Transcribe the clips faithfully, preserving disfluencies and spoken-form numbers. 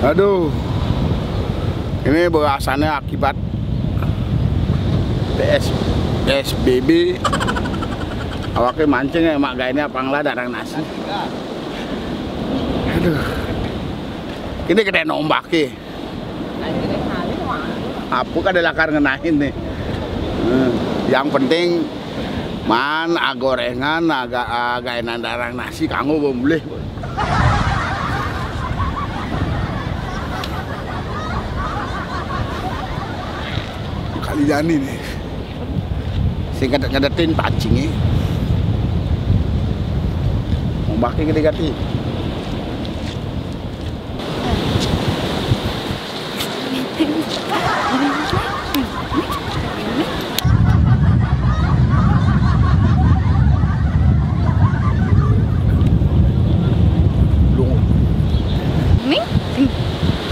Aduh, ini berasannya akibat P S, P S B B. Awake mancing ya, mak gaene apa ngelah darang nasi. Aduh, ini gede nombak ya. Apa kada lakar ngenahin nih. Hmm, yang penting man agorengan aga, agaenan darang nasi kanggo bemulih. Kali jani nih. Sing ngedet-ngedetin pancingnya. Ombaknya gede gati. Ning, ning,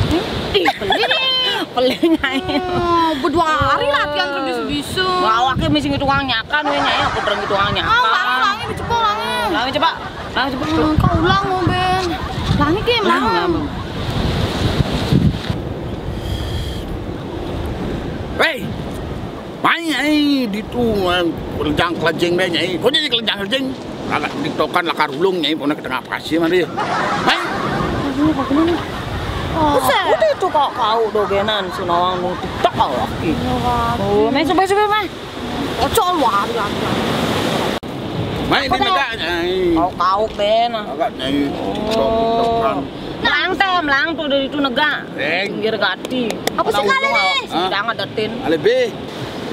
ning. Ih, beli nih. Beli nyai. Oh, berdua hari latihan terus bisa. Awake mesti ngitung uang nyakan, weh, nyai, aku terus ngitung uang nyakan. Oh, langi, langi, dicepol, langi. Langi, coba. Langi, coba. Hmm, kau ulang, oh, Ben. Langi, Kim, langi. Langi. Weh, main nyai di tu, eh, kelenjang-kelenjing deh, nyai. Kok jadi kelenjang-kelenjing? Agak tiktokan lakar ulung, nyai, pokoknya ke tengah pasir mari. Main. Oh, buset. Udah itu kok kau dogenan, sunawang nu tiktok kau lagi. Oh, main, coba, coba, main. Ojo lu, lari, lari, lari. Main di negak, nyai. Kau, kau, Ben. Agak, nyai. Tiktok, tiktokan. Melang teh, melang tuh dari itu negak. Pinggir gati. Apa sih kali nih? Hah? Jangan datin. Ale B.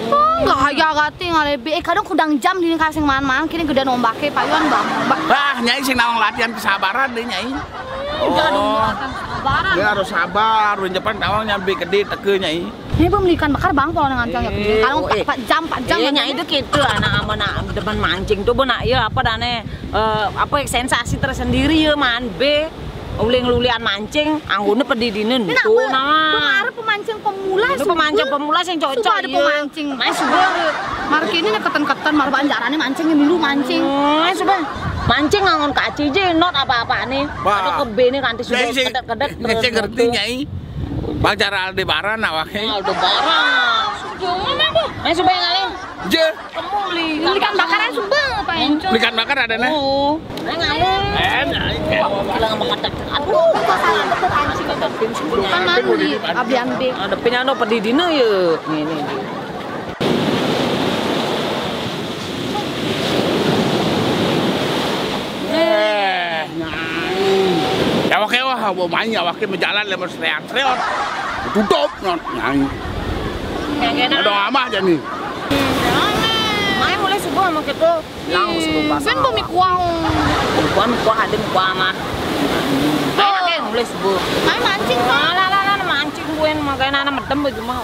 Oh, enggak aja gati, ale B. Eh, kadang kudang jam di kasing man-man, kini gede nombake, payuan bang. Bah, nyai sing nawang latihan kesabaran deh, nyai. Jangan latihan kesabaran. Dia harus sabar, udah depan nawang nyampe gede teke, nyai. Ini belum ikan bakar bang, kalau dengan cang ya. Kalau empat jam, empat jam. Iya, nyai itu gitu, anak ama nak demen mancing tuh, bu, nak, iya, apa dane, eh, apa, sensasi tersendiri ya, man, B. Uling-ulian mancing, anggone pedidinen. Ini nak, tuh, nah. Pemancing pemula, pemancing pemula sing cocok, ada iya. Pemancing. Mas, suba. Marki ini nih keten-keten, mar banjarane mancing dulu mancing. Mas, suba. Mancing ngangon kaci je, not apa-apa nih. Wah. Ada kebene kanti suba, kedek-kedek. Ngecek ngerti, nyai. Bang, cara Aldebaran awake. Aldebaran. Jangan apa? Ayo, supaya ngalih. Je. Kamu beli ikan bakar aja sumpah, Pak Enco. Ikan bakar ada nah. Oh. Ayo ngalih. Eh, nah, iya. Bilang sama kata, aduh, kok salah betul anjing kata. Kan mau di abian be. Ada punya no pedidina ya. Ini. Eh, nyai. Ya, awake wah, mau main ya, awake menjalan lemes reot-reot. Tutup, nyai. Yang enak. Ada amah aja nih. Main mulai subuh sama kita. Langsung pas. Kan bumi kuah. Kuah, kuah ada kuah mah. Main mulai subuh. Main mancing, Pak. Lah, lah, lah, mancing gue makanya anak medem baju mah.